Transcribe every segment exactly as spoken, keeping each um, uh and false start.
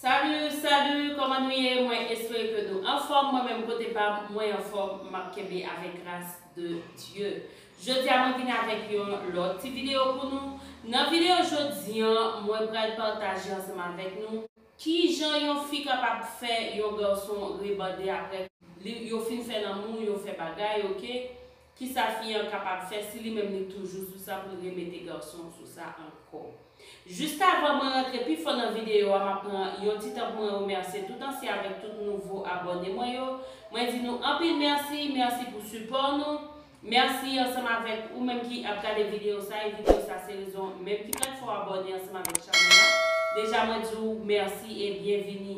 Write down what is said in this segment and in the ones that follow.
Salut, salut, kòman nou ye? Mwen espere ke nou anfòm. Mwen menm kote pa m, mwen anfòm, m ap kenbe avèk gras de Dye. Jodi a mwen vin avèk yon lòt ti videyo pou nou. Nan videyo jodi an, mwen pral pataje ansanm avèk nou kijan yon fi kapab fè yon gason rebande apre li, yo fin fè lanmou, yo fè bagay, oke? Kisa fi an kapab fè si li menm li toujou sou sa pou l remete gason sou sa ankò? Jis avan mwen rantre pi fon nan videyo a, m ap pran yon ti tan pou mwen remèsye tout ansyen avèk tout nouvo abòne mwen yo. Mwen di nou anpil mèsi, mèsi pou sipò nou. Mèsi ansanm avèk ou menm ki ap gade videyo sa, e videyo sa se rezon menm ki pèmèt fè w abòne ansanm avèk chanèl la. Deja mwen di w mèsi e byenvini.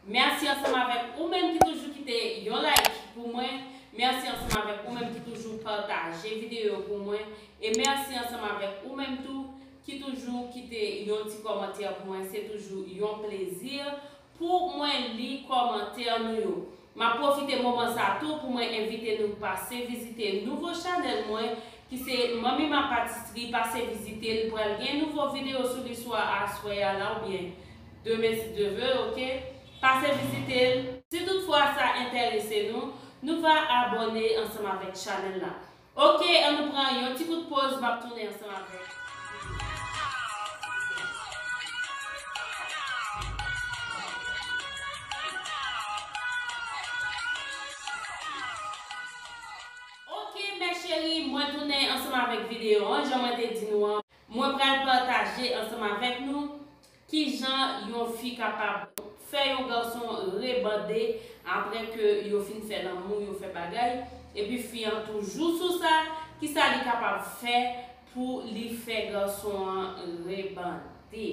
Mèsi ansanm avèk ou menm ki toujou kite yon like pou mwen. Mèsi ansanm avèk ou menm ki toujou pataje videyo pou mwen. E mèsi ansanm avèk ou menm tou ki toujou kite yon ti kòmantè pou mwen. Se toujou yon plezi pou mwen li kòmantè nou yo. M ap pwofite moman sa tou pou mwen envite nou pase vizite nouvo chanèl mwen ki se Manmi Ma Patisri. Pase vizite l, pral gen nouvo videyo sou li swa aswè a la oubyen demen si Dye vle, oke? Pase vizite l. Si toutfwa sa enterese nou, nou va abòne ansanm avèk chanèl la. Oke, ann nou pran yon ti kout poz, m ap tounen ansanm avèk. Oke, mes chéries, mwen tounen ansanm avèk videyo an. Jan mwen te di nou an, mwen pral pataje ansanm avèk nou kijan yon fi kapab fè yon gason rebande apre ke yo fin fè lanmou, yo fè bagay, epi fi an toujou sou sa, kisa li kapab fè pou li fè gason an rebande.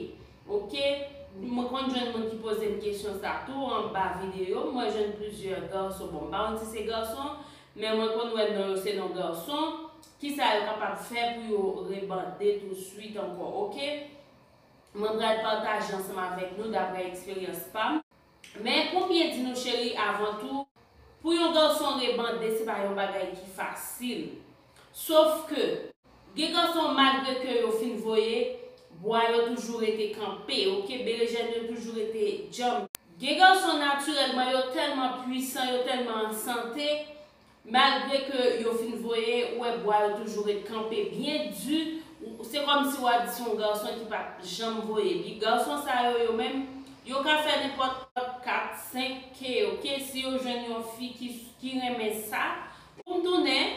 Oke? Mwen konn jwenn moun ki poze m kesyon sa tou anba videyo. Mwen jwenn plizyè gason, bon, m pa konn si se gason, men mwen konn wè non yo se non gason. Kisa yo kapab fè pou yo rebande touswit ankò, oke? Mwen pral pataje ansanm avèk nou daprè eksperyans pa m. Men pou m byen di nou cheri, avan tou, pou yon gason rebande, se pa yon bagay ki fasil. Sof ke, gen gason malgre ke yo fin voye, bwa yo toujou rete kanpe, oke? Berejèn yo toujou rete djanm. Gen gason natirèlman, yo tèlman pwisan, yo tèlman an sante, malgre ke yo fin voye, ou wè bwa yo toujou ret kanpe byen di, ou, se kòmsi w a di se yon gason ki pa t janm voye. Epi gason sa yo, yo menm, yo ka fè nenpòt kat, senk ke, oke, si yo jwenn yon fi ki, ki renmen sa, pou m tounen,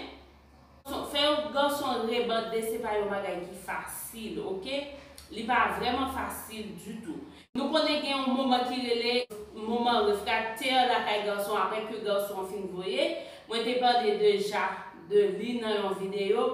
fè yon gason rebande, se pa yon bagay ki fasil, oke? Li pa vrèman fasil ditou. Nou konnen gen yon moman ki rele moman refraktè lakay gason apre ke gason an fin voye. Mwen te pale deja de li nan yon videyo.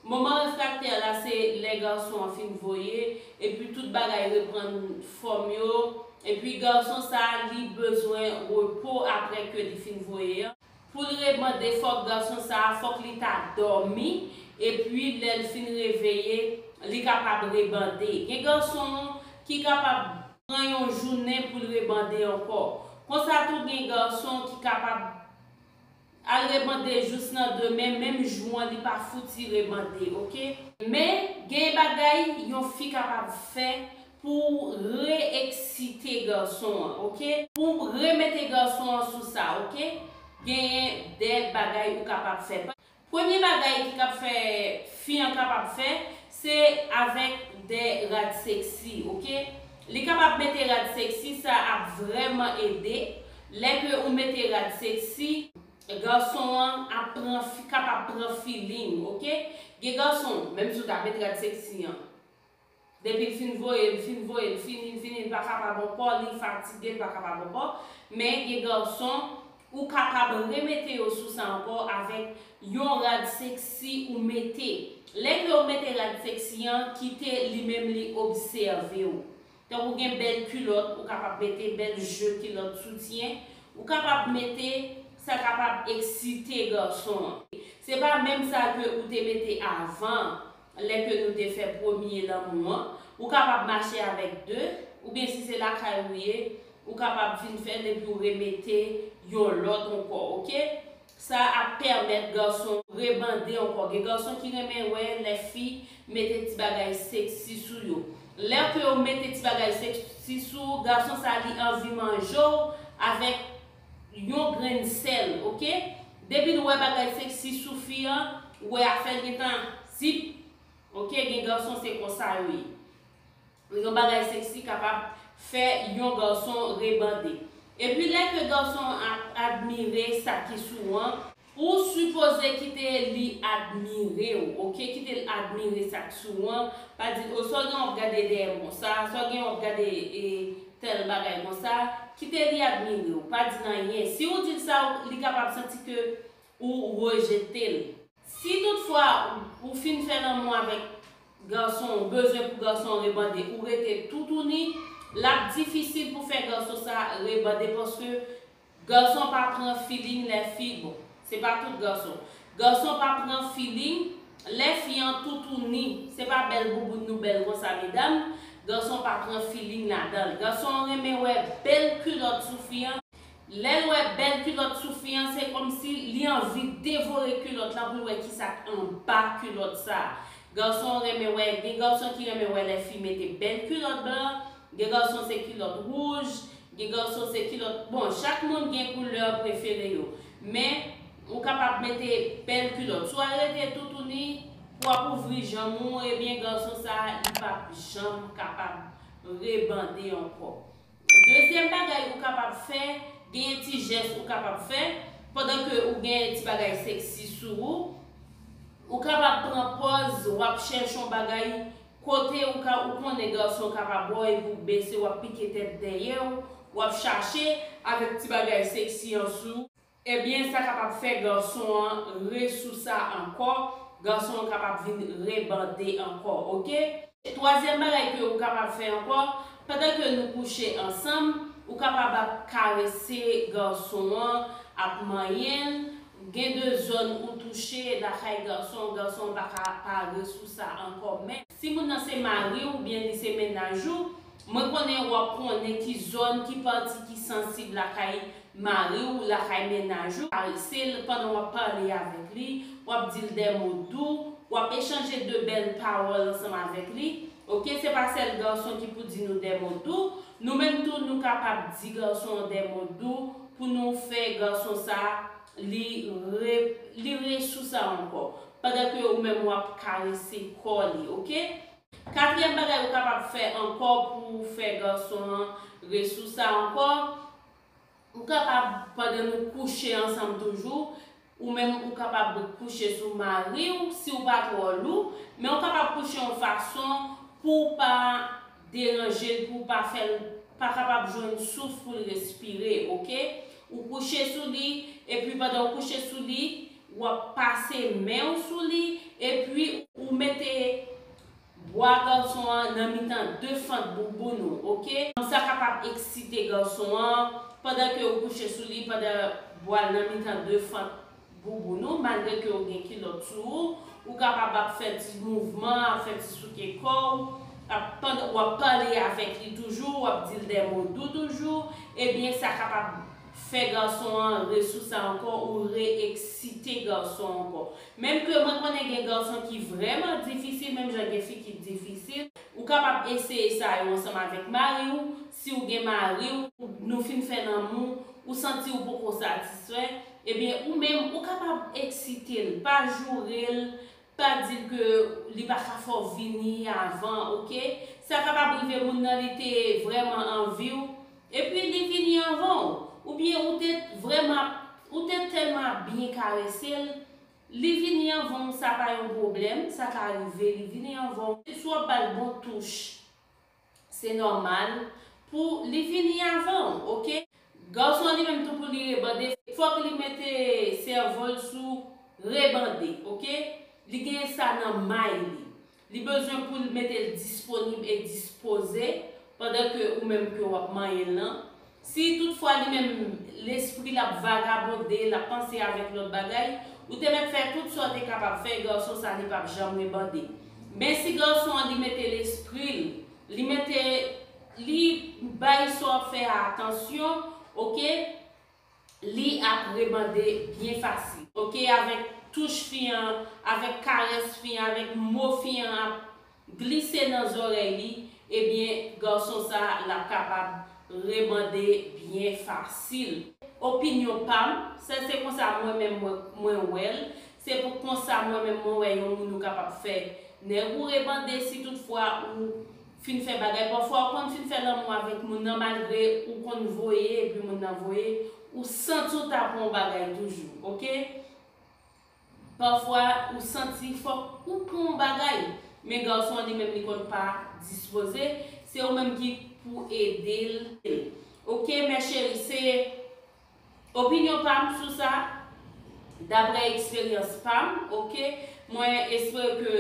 Moman refraktè la se lè gason an fin voye, epi tout bagay reprann fòm yo, epi gason sa li bezwen repo apre ke li fin voye an. Pou l rebande, fòk gason sa a, fòk li ta dòmi, epi lè l fin reveye, li kapab rebande. Gen gason ki kapab pran yon jounen pou l rebande ankò. Konsa tou, gen gason ki kapab al rebande jous nan demen, menm jou an, li pa fouti rebande, oke? Men, gen bagay yon fi kapab fè pou re-eksite gason an, oke? Pou remete gason an sou sa, oke? Genyen de bagay ou kapab fè. Premye bagay ki kab fè fi an kapab fè, se avèk de rad seksi, oke? Li kapab mete rad seksi, sa ap vrèman ede. Lè ke ou mete rad seksi, gason an ap pran, kapab pran feeling, oke? Gen gason, menm si w ta met rad seksi an, depi l fin voye, l fin voye, l fini, l fini, l pa kapab ankò, li fatige, l pa kapab ankò. Men gen gason, ou kapab remete yo sou sa ankò avèk yon rad seksi ou mete. Lè ke w mete rad seksi an, kite li menm li obsève w. Tankou gen bèl kilòt, ou kapab mete bèl je kilòt soutyen, ou kapab mete, sa kapab eksite gason an. Se pa menm sa ke ou te mete avan, lè ke nou te fè premye lanmou an, ou kapab mache avèk de, oubyen si se lakay ou ye, ou kapab vin fè l epi w remete yon lòt ankò, oke? Sa ap pèmèt gason rebande ankò. Gen gason ki renmen wè lè fi mete ti bagay seksi sou yo. Lè ke w mete ti bagay seksi sou ou, gason sa li anvi manje w avèk yon grenn sèl, oke? Depi l wè bagay seksi sou fi an, ou wè afè l gentan zip, oke? Gen gason se konsa yo ye. Yon bagay seksi kapab fè yon gason rebande. Epi lè ke gason an ap admire sa ki sou an, ou sipoze kite li admire w, oke? Kite l admire sa k sou an. Pa di l, o, sa w gen w ap gade dèyè m konsa, sa w gen w ap gade e, tèl bagay konsa. Kite li admire w, pa di l anyen. Si w di l sa, li kapab santi ke ou rejete l. Si toutfwa ou, ou fin fè lanmou avèk gason, ou bezwen pou gason rebande, ou rete toutouni, l ap difisil pou fè gason sa rebande paske gason pa pran feeling lè fi, bon, se pa tout gason. Gason pa pran feeling lè fi an toutouni. Se pa bèl bouboun nou bèl konsa, medam. Gason pa pran feeling ladan l. Gason an renmen wè bèl kilòt sou fi an. Lè l wè bèl kilòt sou fi an, se kòmsi li anvi devore kilòt lan pou l wè kisa k anba kilòt sa. Gason renmen wè, gen gason ki renmen wè lè fi mete bèl kilòt blan, gen gason se kilòt wouj, gen gason se kilòt, bon, chak moun gen koulè prefere yo. Men, ou kapab mete bèl kilòt. Si w al rete toutouni, w ap ouvri janm ou, ebyen gason sa, li p ap janm kapab rebande ankò. Dezyèm bagay ou kapab fè, genyen ti jès ou kapab fè, pandan ke ou gen ti bagay seksi sou ou, ou kapab pran pòz, w ap chèche yon bagay kote ou ka, ou konnen gason kapab wè w epi w bese, w ap pike tèt dèyè w, w ap chache avèk ti bagay seksi an sou ou. Ebyen, sa kapab fè gason an re sou sa ankò, gason an kapab vin rebande ankò, oke? Twazyèm bagay ke ou kapab fè ankò, pandan ke nou kouche ansanm, ou kapab ap karese gason an, ap manyen l, gen de zòn ou touche lakay gason, gason an pa ka pa re sou sa ankò. Men, si moun nan se mari w oubyen li se mennaj ou, mwen konnen w ap konnen ki zòn, ki pati ki sansib lakay mari w, lakay mennaj ou. Karese l pandan w ap pale avèk li, w ap di l de mo dou, w ap echanje de bèl pawòl ansanm avèk li. Oke, se pa sèl gason ki pou di nou de mo dou. Nou menm tou, nou kapab di gason an de mo dou pou nou fè gason sa li re, li re sou sa ankò. Pandan ke ou menm w ap karese kò li, oke? Katriyèm bagay ou kapab fè ankò pou fè gason an re sou sa ankò, ou kapab, pandan nou kouche ansanm toujou, ou menm ou kapab kouche sou mari w, si w pa twò lou, men ou kapab kouche yon fason pou w pa deranje l, pou w pa fè l pa kapab jwenn souf pou l respire, oke? Ou kouche sou li, epi pandan w kouche sou li, w ap pase men w sou li, epi ou mete bwa gason an nan mitan de fant bouboun ou, oke? Sa kapab eksite gason an, pandan ke ou kouche sou li, pandan bwa l nan mitan de fant bouboun ou, malgre ke ou gen kilòt sou ou, ou kapab ap fè ti mouvman, ap fè ti souke kò w, ap, pandan w ap pale avèk li toujou, w ap di l de mo dou toujou, ebyen, sa kapab fè gason an re sou sa ankò, ou re-eksite gason an ankò. Menm ke mwen konnen gen gason ki vrèman difisil, menm jan gen fi ki difisil, ou kapab eseye sa yo ansanm avèk mari w, si w gen mari w, nou fin fè lanmou, ou santi w poko satisfè, ebyen, ou menm, ou kapab eksite l, pa joure l, pa di l ke li pa ka fè w vini avan, oke? Sa kapab rive moun nan, li te vrèman anvi w, epi li vini anvan w, oubyen ou te vrèman, ou te tèlman ap byen karese l, li vini anvan w, sa pa yon pwoblèm, sa ka rive, li vini anvan w. Si w ap ba l bon touch, se nòmal pou li vini avan w, oke? Gason an li menm tou pou li rebande, fòk li mete sèvo l sou rebande, oke? Li gen sa nan may li. Li bezwen pou l mete l disponib e dispoze pandan ke ou menm ke w ap manyen l lan. Si toutfwa li menm lespri l ap vagabonde, l ap panse avèk lòt bagay, ou te mèt fè tout sa w te kapab fè, gason sa li p ap janm rebande. Men si gason an li mete lespri l, li mete, li bay sa w ap fè a atansyon, oke, li ap rebande byen fasil. Oke, avèk touch fi an, avèk karès fi an, avèk mo fi an ap glise nan zòrèy li, ebyen, gason sa l ap kapab rebande byen fasil. Opinyon pa m, sa se konsa mwen menm mwen, mwen wè l, se pou konsa mwen menm mwen wè yon moun ou kapab fè nèg ou rebande si toutfwa ou fin fè bagay. Pafwa ou konn fin fè lanmou avèk moun nan malgre ou konn voye epi moun nan voye, ou santi w ta pran yon bagay toujou, oke? Pafwa ou santi fòk ou pran yon bagay, men gason an li menm li konn pa dispoze, se ou menm ki pou ede l. Oke, mè cheri, se opinyon pa m sou sa, daprè eksperyans pa m, oke? Mwen espere ke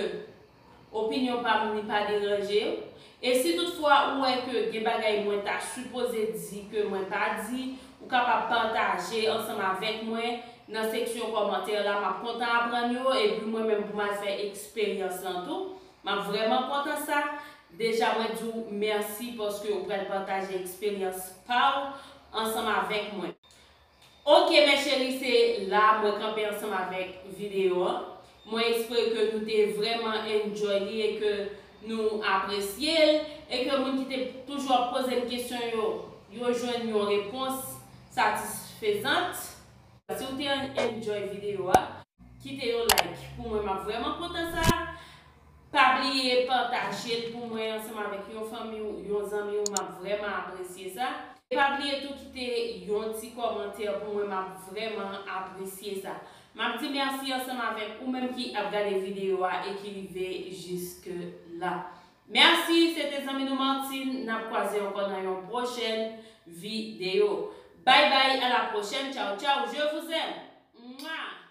opinyon pa m li pa deranje w. E si toutfwa ou wè ke gen bagay mwen ta sipoze di ke mwen pa di, ou kapab pataje ansanm avèk mwen nan seksyon kòmantè la. M ap kontan aprann yo, epi mwen menm pou m al fè eksperyans lan tou. M ap vrèman kontan sa. Deja mwen di w mèsi paske ou pral pataje eksperyans pa w ansanm avèk mwen. Oke, mè cheri, se la mwen kanpe ansanm avèk videyo an. Mwen espere ke nou te vrèman enjoy li e ke nou apresye l, e ke moun ki te toujou ap poze m kesyon yo, yo jwenn yon repons satisfezant. Si w te enjoy videyo a, kite yon like pou mwen, m ap vrèman kontan sa. Pa bliye pataje l pou mwen ansanm avèk yon fanmi w, yon zanmi w, m ap vrèman apresye sa. E pa bliye tou kite yon ti kòmantè pou mwen, m ap vrèman apresye sa. M ap di mèsi ansanm avèk ou menm ki ap gade videyo a e ki rive jiske la. Mèsi, se te zanmi nou Martine, n ap kwaze ankò nan yon pwochèn videyo. Bye bye, à la prochaine, ciao ciao, je vous aime. Mwa!